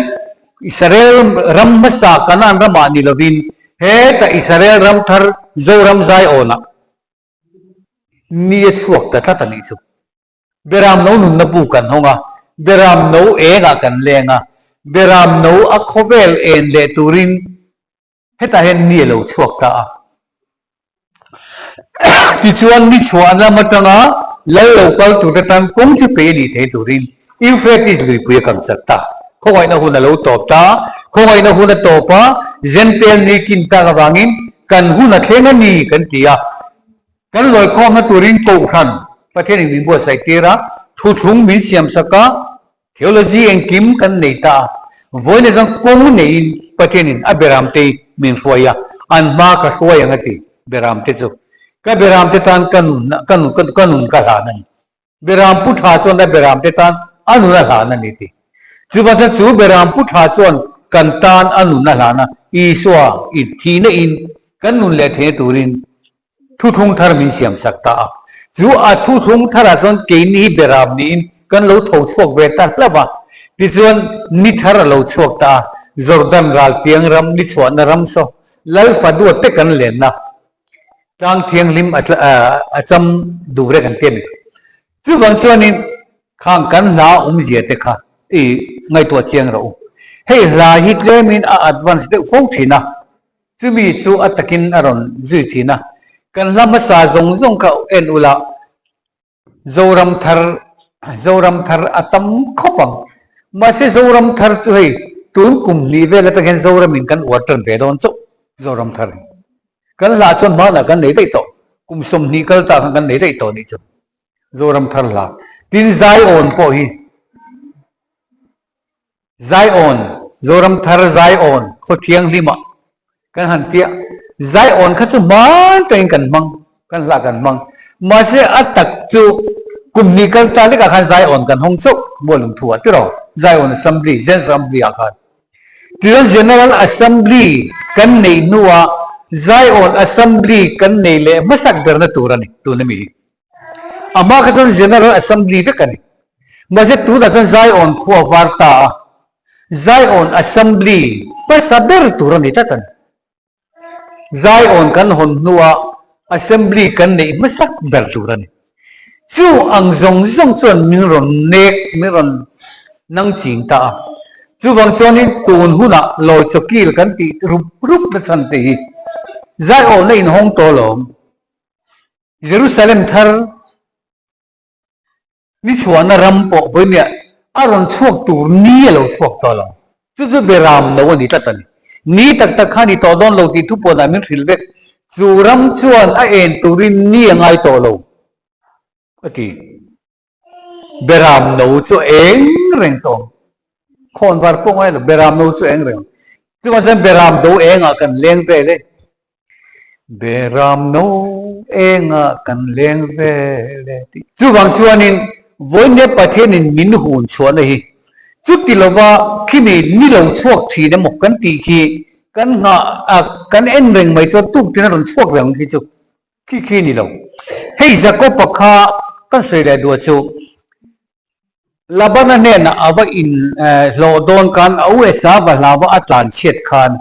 Israel ram hmasa Kanaan ramah ni lovin heta Israel ram thar Zoram Zaiawnah ni a chhuak ta tlat a nih chu. Beram no nunna bu kan hawng a, Beram no engah kan leng a, Beram no a khawvel en leh turin Hetah hian mi a lo chhuak ta a. Tichuan mi chhuah lam atanga lal lo kal turte tan kawng chu pei a nih thei turin Euphrates luipui a kang chat ta. Khawngaihna hun a lo tawp ta. Khawngaihna hun a tawp a, Jentail ni kin tak avangin kan hun a thleng a ni kan ti a. Kan lawikhawmna turin Kohhran Pathianin min buatsaih tir a, thuthlung min siamsak a, Theology engkim kan nei ta a, vawiin chuan kawng neiin Pathianin a beramte min hruai a, an hma ka hruai ang a ti, beramte chu. Ka beramte tan ka nun ka nun ka nun ka hlan a ni. Beram pu tha chuan a beramte tan a nun a hlan a ni ti. Chuvang chuan chu beram pu tha chuan kan tan a nun a hlan a, Isua i thihna in kan nun leh theihna turin Thuthlung thar min siam sak ta a. Chu a thuthlung tharah chuan keini hi beram niin kan lo tho chhuak ve ta hlauh a. Tichuan ni thar a lo chhuak ta a, Jordan ral tiang ram ni chhuahna ram saw Lal Fadua te kan lenna tlang thianghlim a cham duh reng an ti a ni. Chuvang chuanin khang kan hla awmzia te kha i ngaihtuah chiang rawh u. Hei hla hi tlemin a advance deuh fo thin a. Chumi chu a takin a rawn zui thin a, kan hla hmasa zawng zawng kha en ula, Zoram thar, Zoram thar a tam khawp ang. Mahse Zoram thar chu hei tun kum hnih vel atang hian Zoramin kan uar tan ve dawn chauh Zoram thar hi. Kan hla chuan hmanah kan nei daih tawh, kum 20 kal ta khan kan nei daih tawh nih chu Zoram thar hla. Tin Zion pawh hi. Zion, Zoram thar Zion khaw thianghlimah kan han tia. Zion kha chu hman takin kan hmang, kan hlah kan hmang. Mahse a tak chu kum hnih kal ta lekah khan Zion kan hawng chauh mual lung thu ah tiraw? Zion Assembly, General Assembly ah khan. Tichuan General Assembly kan neih hnuah Zion Assembly kan nei leh hmasak berna tur a ni tuna mi hi. Amah kha chuan General Assembly vek a ni. Mahse tunah chuan Zion khua var ta a, Zion Assembly hmasa ber tur a ni tlat a ni. Zion kan hawn hnuah Assembly kan neih hmasak ber tur a ni. Chu ang zawng zawng chuan min rawn nek, min rawn nang ching ta a. Chuvang chuanin tun hunah lawi chawkil kan tih rup rup na chhan te hi zaiawhna inhawng tawh alawm. Jerusalem thar ni chhuahna ram pawh vawimia a rawn chhuak tur ni a lo chhuak tawh lo. Chu chu beram lo a ni tlat a ni. Ni tak tak kha ni tawh dawn lo tih thupuanah min hrilh vek. Chu ram chuan a en turin ni a ngai tawh lo a ti. Beram no chu eng reng tawh ang. Khawn var pawh ngai lo, beram no chu eng reng ang. Chuvang chuan beram do engah kan leng vel e. Beram no engah kan leng vel e tih. Chuvang chuanin vawiin Pathianin min hun chhuahna hi chuti lova khimi ni lo chhuak thin emaw kan tih khi kan nghah a kan en reng mai chuan tuk tina rawn chhuak reng khi chu khi khi ni lo. Hei Jakob-a kha kan sawi leh duah chu Labana hnenah a va in hlawh dawn khan a USA va hlava a tlan chhiat khan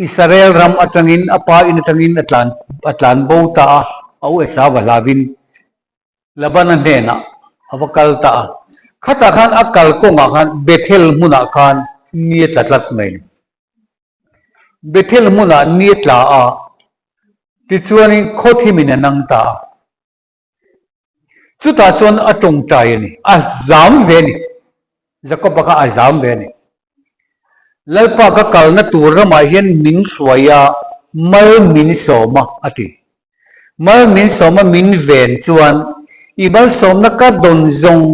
Israel ram atangin a pa in atangin a tlan a tlan bo ta a, a USA va hlavin Labana hnenah a va kal ta a. Khatah khan a kal kawngah khan Bethel hmunah khan ni a tla tlat mai. Bethel hmunah ni a tla a, tichuanin khawthimin a nang ta a. Chutah chuan a tawngtai a ni, a zam ve a ni. Jakob-a kha a zam ve a ni. Lalpa ka kalna tur ramah hian min hruai a, mal min sawm a, a ti. Mal min sawm a min ven chuan i malsawmna ka dawn zawng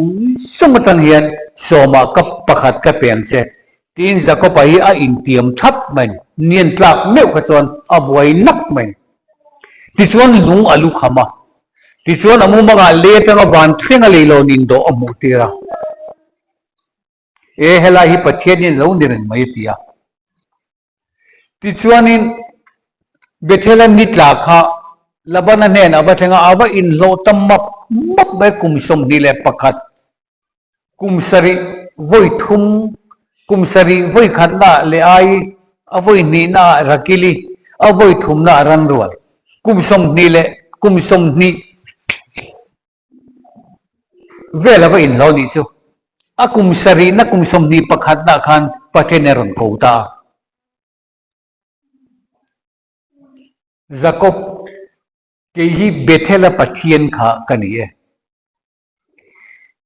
zawng atang hian sawmah ka pakhat ka pe ang che, tiin Jakob-a hi a intiam thap mai a ni. Nian tlak meuh kha chuan a buai nak mai a ni. Tichuan lung a lu kham a, tichuan a mumangah lei atanga van thleng a leilawn indawh a hmuh tir a. E, helai hi Pathianin a lo ni reng mai a ti a. Tichuanin Bethel-a ni tla kha Labana hnenah a va thleng a, a va inhlawh ta map map mai kum 21. Kum sarih vawi thum, kum sarih vawi khatnaah leh ai, a vawi hnihnaah Rakili, a vawi thumnaah Ranrual. Kum 20 leh kum 20 vel a va inhlo nih chu. A kum sarihna kum 21 naah khan Pathian a rawn ko ta a. Jakob, kei hi Bethel-a Pathian kha ka ni e.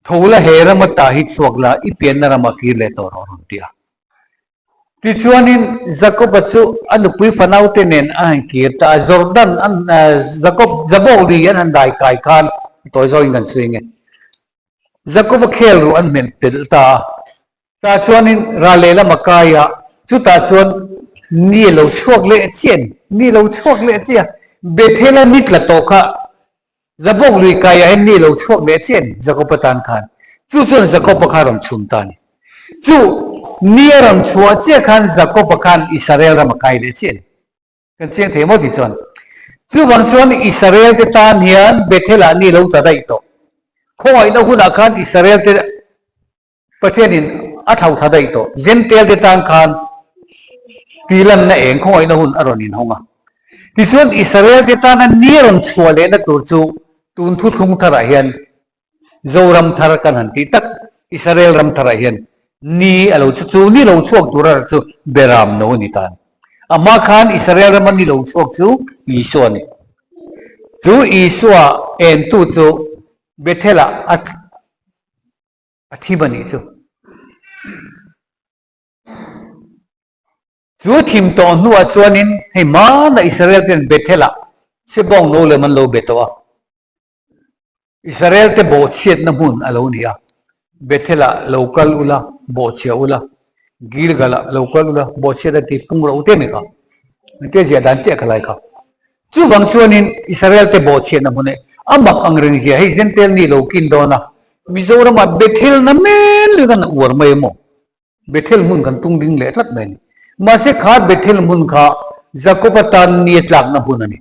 Tho la he rama ta hi chhuak la, i pianna rama kir leh tawh rawh rawn ti a. Tichuanin Jakob-a chu a nupui fanaute nen a han kir ta a, Jordan an Jakob Jabok lui an han dai kai khan tawi zawkin kan sawi nge. Jakob-a khel ruh an hmelh telh ta a. Tah chuanin ral lehlam a kai a, chutah chuan ni a lo chhuak leh chiah a ni. Ni a lo chhuak leh chiah a, Bethel-a ni tla tawh kha Jabok lui kaiah hian ni a lo chhuak leh chiah a ni, Jakob-a tan khan. Chu chuan Jakob-a kha a rawn chhun ta a ni. Chu ni a rawn chhuah chiah khan Jakob-a khan Israel ram a kai leh chiah a ni. Kan chiang thei maw tih chuan. Chuvang chuan Israel te tan hian Bethel-ah ni a lo tla daih tawh. Khawngaihna hunah khan Israel te Pathianin a thau tha daih tawh. Jentail te tan khan tihlanna eng khawngaihna hun a rawn inhawng a. Tichuan Israel te tana ni a rawn chhuah lehna tur chu tun thuthlung tharah hian Zoram thar kan han tih tak Israel ram tharah hian ni a lo chu chu ni lo chhuak tur a chu Beram no a ni tan. A hma khan Israel rama ni lo chhuak chu Isua a ni. Chu Isua entu chu Bethel-ah a A thim a nih chu. Chu thim tawh hnuah chuanin hei hmana Israel ten Bethel-ah Sebawng no lem an lo be tawh a. Israel te bawhchhiatna hmun a lo ni a. Bethel-ah lo kal ula, bawhchhia ula, Gilgal-ah lo kal ula, bawhchhiat a ti pung ro te mai kha. Engtia ziah dan chiah kha lai kha. Chuvang chuanin Israel te bawhchhiatna hmun hi a mak ang reng zia hei Jentail ni lo kin dawn a, Mizoramah Bethel na men lui kan uar mai emaw? Bethel hmun kan tung ding leh tlat mai a ni. Mahse kha Bethel hmun kha Jakob-a tan ni a tlakna hmun a ni.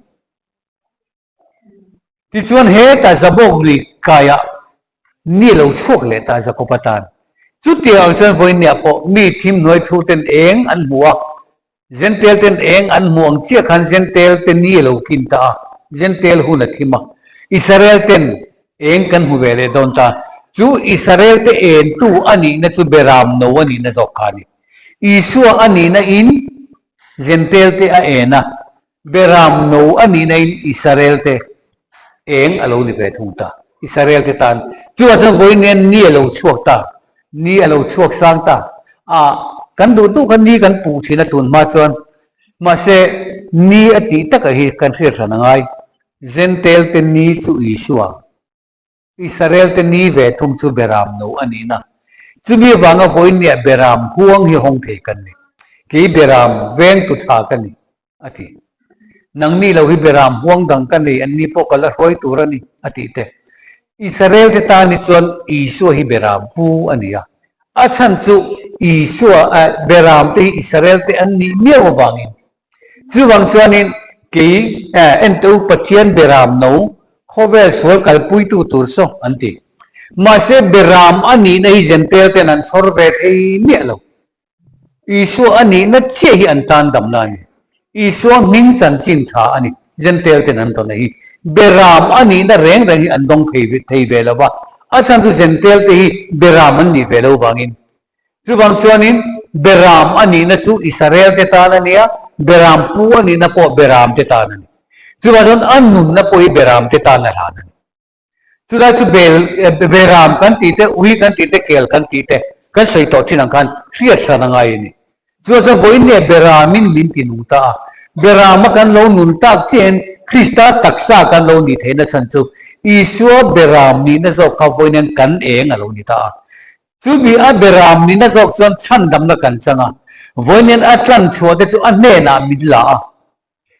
Tichuan hetah Jabok lui kaiah ni a lo chhuak leh ta Jakob-a tan. Chutiang ang chuan vawiinniah pawh mi thim hnuai thu ten eng an hmu a, Jentail ten eng an hmu ang chiah khan Jentail te ni a lo kin ta a, Jentail hun a thim a. Israel ten eng kan hmu ve leh dawn ta. Chu Israel te entu a nihna chu Beram no a nihna zawk kha a ni. Isua a nihna in Jentail te a en a, Beram no a nihna in Israel te eng a lo ni ve thung ta. Israel te tan chuvah chuan vawiin nen ni a lo chhuak ta, ni a lo chhuak sang ta. A kan duh duh kha ni kan puh thin a tun hma chuan mahse ni a tih takah hi kan hriat hran a ngai. Jentail te ni chu Isua. Israel te ni ve thung chu Beram no a nihna. Chumi avanga vawinia Beram huang hi hawng thei kan ni. Kei Beram veng tu tha ka ni, a ti. Nangni lo hi Beram huang dang ka nei, anni pawh ka la hruai tur a ni, a tih te. Israel te tan hi chuan Isua hi Beram pu a ni a. A chhan chu Isua, Beram te hi Israel te an nih miau avangin Chuvang chuanin kei enteu Pathian Beram no khawvel sual kalpuitu tur saw an ti. Mahse Beram a nihna hi Jentail ten an chhawr ve thei miah lo. Isua a nihna chiah hi an tan damna a ni. Isua hming chanchin tha a ni. Jentail ten an dawna hi Beram a nihna reng reng hi an dawng thei ve lo va. A chhan chu Jentail te hi Beram an nih ve lo vangin Chuvang chuanin Beram a nihna chu Israel-te tan a ni a, Beram pu a nihna pawh Beram-te tan a ni. Chuvang chuan a nunna pawh hi Beram-te tan a hlan a ni. Chulai chu bel, Beram kan tih te, ui kan tih te, kel kan tih te kan sawi tawh thin ang khan hriat hran a ngai a ni. Chuvang chuan vawiin nge Beramin min ti nung ta a, Berama kan lo nun tak chiahin Krista taksa kan lo nih theihna chhan chu Isua Beram nihna zawk kha vawiin hian kan eng a lo ni ta a. Chumi a beram nihna zawk chuan chhandamna kan chang a, vawiin a tlan chhuah te chu a hnenah min la a,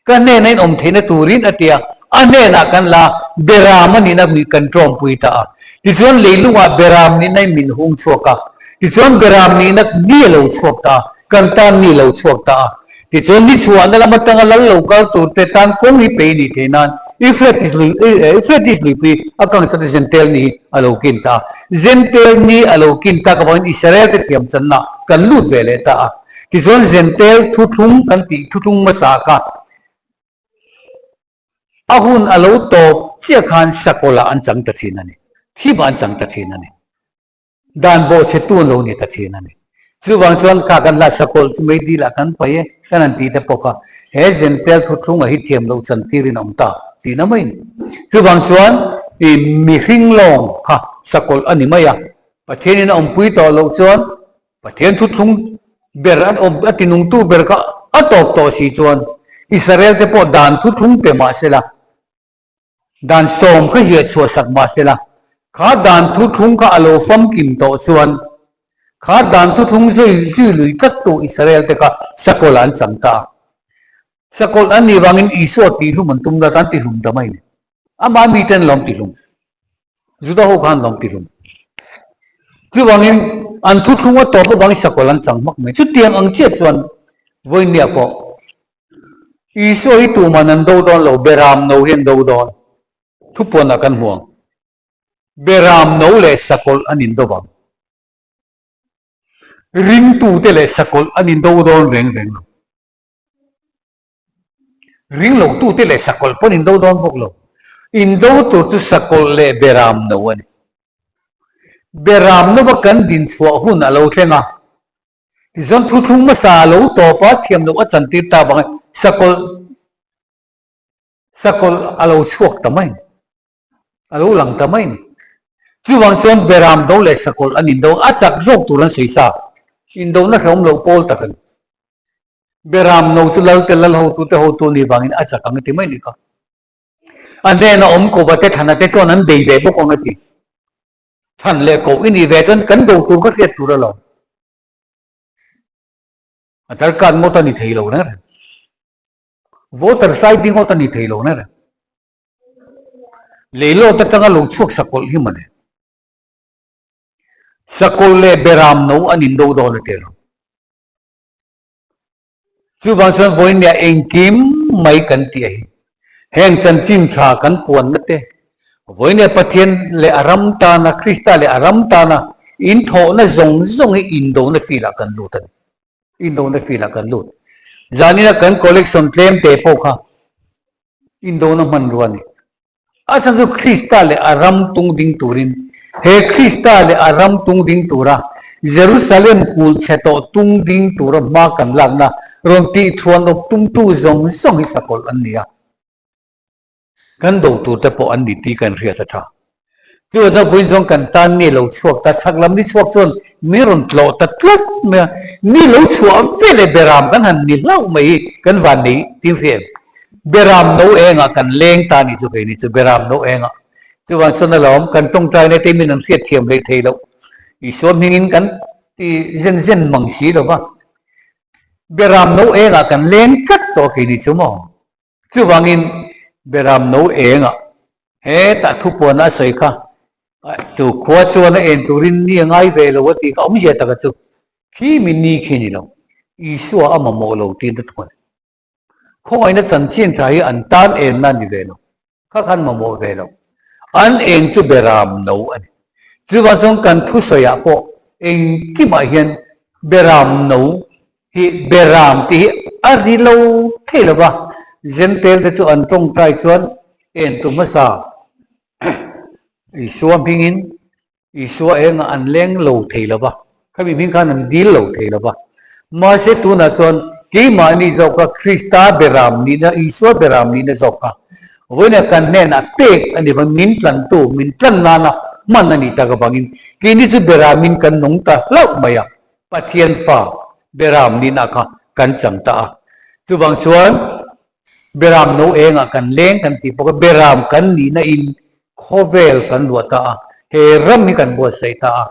ka hnena in awm theihna turin a ti a, a hnenah kan la a, beram a nihna kan tawmpui ta a. Tichuan leilungah beram nihna in min hung chhuak a, tichuan beram nihna ni a lo chhuak ta a, kan tan ni lo chhuak ta a. Tichuan ni chhuahna lam atanga lal lo kal tur te tan kawng hi pe nih theih nan Euphrates lui Euphrates luipui a kang chuan Jentail ni hi a lo kin ta a. Jentail ni a lo kin tak avangin Israel te thiam channa kan lut ve leh ta a. Tichuan Jentail thuthlung kan tih thuthlung hmasa kha a hun a lo tawp chiah khan Sakawlah an chang ta thin a ni. Thimah an chang ta thin a ni. Dan bawhchhetu an lo ni ta thin a ni. Chuvang chuan kha kan hla sakawlh chu mei dilah kan paih e, kan han tih te pawh kha he Jentail thuthlungah hi thiam loh chan tirin a awm ta tihna mai a ni. Chuvang chuan i mihring lawng kha sakawlh a ni mai a, Pathianin a awmpui tawh loh chuan Pathian thuthlung ber a awm a tinungtu ber kha a tawp tawh si chuan Israel te pawh dan thuthlung pe mah sela, Dan sawm kha ziah chhuah sak mah se la, kha dan thuthlung kha a lo famkim tawh chuan kha dan thuthlung zui zui lui tlat tu Israel te kha sakawlh an chang ta a. Sakawlh an nih vangin Isua tihhlum an tum la tan tihlum ta mai ni. Amah miten lawm tihlum. Juda ho khan lawm tihlum. Chuvangin an thuthlung a tawp avangin sakawlh an chang hmak mai. Chutiang ang chiah chuan vawinia pawh Isua hi tuman an do dawn lo, Beram no hi an do dawn. Thupuanah kan hmu ang. Beram no leh sakawlh an indo vang. Ringtute leh sakawlh an indo dawn reng reng lo. Ringlotute leh sakawlh pawh an indo dawn bawk lo. Indo tur chu sakawlh leh beram no a ni. Beram nova kan dinchhuah hun a lo thleng a. Tichuan thuthlung hmasa a lo tawp a, thiam loh a chantir ta avangin sakawlh sakawlh a lo chhuak ta mai, a lo lang ta mai ni. Chuvang chuan Beram do leh sakawlh an indo a, chak zawk tur an sawi sa. Indona hrehawm loh pawl tak a ni. Beram no chu Lalte lal hotute hotu ni vangin a chak ang a ti mai ni kha. A hnena awm kova te thana te chuan an bei ve bawk ang a ti. Than leh koh i nih ve chuan kan do tur ka hriat tur alawm. A darkar ngawt a ni thei lo reng reng. Voter ID ngawt a ni thei lo reng reng. Leilawt atanga lo chhuak sakawlh hi mawle. Sakawlh leh beram no an indo dawn a ti lo. Chuvang chuan vawinia engkim mai kan tih a hi. Heng chanchin tha kan puanna te, vawinia Pathian leh a ram tana, Krista leh a ram tana inthawhna zawng zawng hi indona field-ah kan lut a ni. Indona field-ah kan lut. Zanina kan collection tlem te pawh kha indona hmanrua a ni. A chhan chu Krista leh a ram tung ding turin, he Krista leh a ram tung ding tura Jerusalem kulh chhe tawh tung ding tura hma kan lakna rawn tih thuan awp tumtu zawng zawng hi sakawlh an ni a. Kan do tur te pawh an ni tih kan hriat a tha. Chuvang chuan vawiin chuan kan tan ni lo chhuak ta, chhak lam ni chhuak chuan min rawn tlawh ta tlat mai a, ni lo chhuah ve leh beram kan han ni hlauh mai hi kan van nei tin hria em? Beram no engah kan leng ta ni chu keini chu beram no engah. Chuvang chuan alawm kan tawngtai na te min an hriat thiam hlei thei loh. Isua hmingin kan ti zen zen mang si lo va. Beram no engah kan leng tlat tawh keini chu maw? Chuvangin Beram no engah hetah thupuana a sawi kha chu khua chuan a en turin ni a ngai ve lo a tih kha awmzia taka chu khi mi ni khi ni lo, Isua a mamawh lo tiin a thuan. Khawngaihna chanchin tha hi an tan enna a ni ve lo, kha khan mamawh ve lo. An eng chu Beram no a ni. Chuvang chuan kan thusawiah pawh engkimah hian Beram no Hi Beram tih hi a ri lo thei lo va, Jentail te chu an tawngtai chuan en tu hmasa Isua hmingin Isua engah an leng lo thei lo va, khami hming khan an dil lo thei lo va. Mahse tunah chuan keimahni zawk kha Krista Beram nihna, Isua Beram nihna zawk kha vawiinah kan hnenah pek a ni vang, min tlantu, min tlan nana hman a nih tak avangin keini chu Beramin kan nung ta hlauh mai a. Pathian fa Beram nihna kha kan chang ta a. Chuvang chuan Beram no engah kan leng kan tih bawk a, Beram kan nihna in khawvel kan luah ta a, he ram hi kan buatsaih ta a.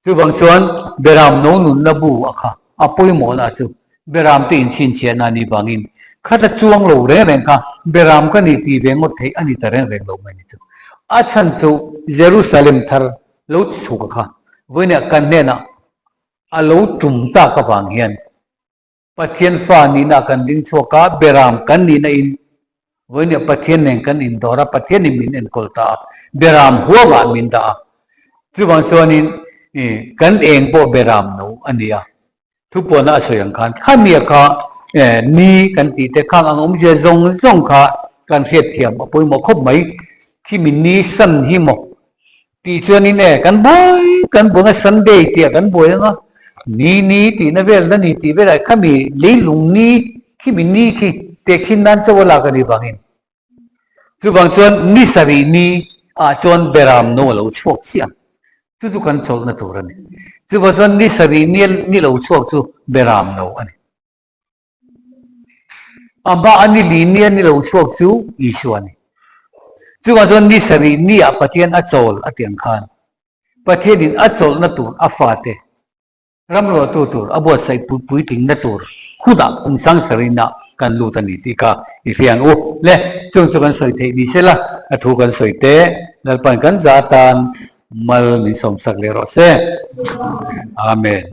Chuvang chuan Beram no nunna bu a kha a pawimawhna chu Beram te inchhinchhiahna a nih vangin khata chuang lo reng reng kha Beram ka ni tih ve ngawt theih a ni ta reng reng lo mai ni chu. A chhan chu Jerusalem thar lo chhuk a kha vawiinah kan hnenah a lo tum tak avang hian Pathian fa nihna kan ding chhuak a, Beram kan nihna in vawiinah Pathian nen kan indawr a, Pathianin min enkawl ta a, Beram huangah min dah a. Chuvang chuanin kan eng pawh Beram no a ni a. Thupuana a sawi ang khan khamia kha ni kan tih te khang ang awmzia zawng zawng kha kan hriatthiam a pawimawh khawp mai. Khimi ni san hi maw tih chuanin e kan buai kan buai anga Sunday tih ah kan buai anga ni ni tihna vel na ni tih velah khami leilung ni khimi ni khi tehkhin nan chauh a lak a nih vangin Chuvang chuan ni sarih ni ah chuan Beram no a lo chhuak chiah ang. Chu chu kan chawlhna tur a ni. Chuvang chuan ni sarih ni ni lo chhuak chu Beram no a ni. A hma a ni li ni a ni lo chhuak chu Isua a ni. Chuvang chuan ni sarih ni ah Pathian a chawl a ti ang khan Pathianin a chawlhna tur a fate Ramruahtu tur a buatsaih puitlingna tur hunah kum sangsarina kan lut a ni tih kha i hria ang u. Le, chung chu kan sawi theih ni se la, a thu kan sawi te Lalpan kan za atan mal min sawmsak leh rawh se. Amen.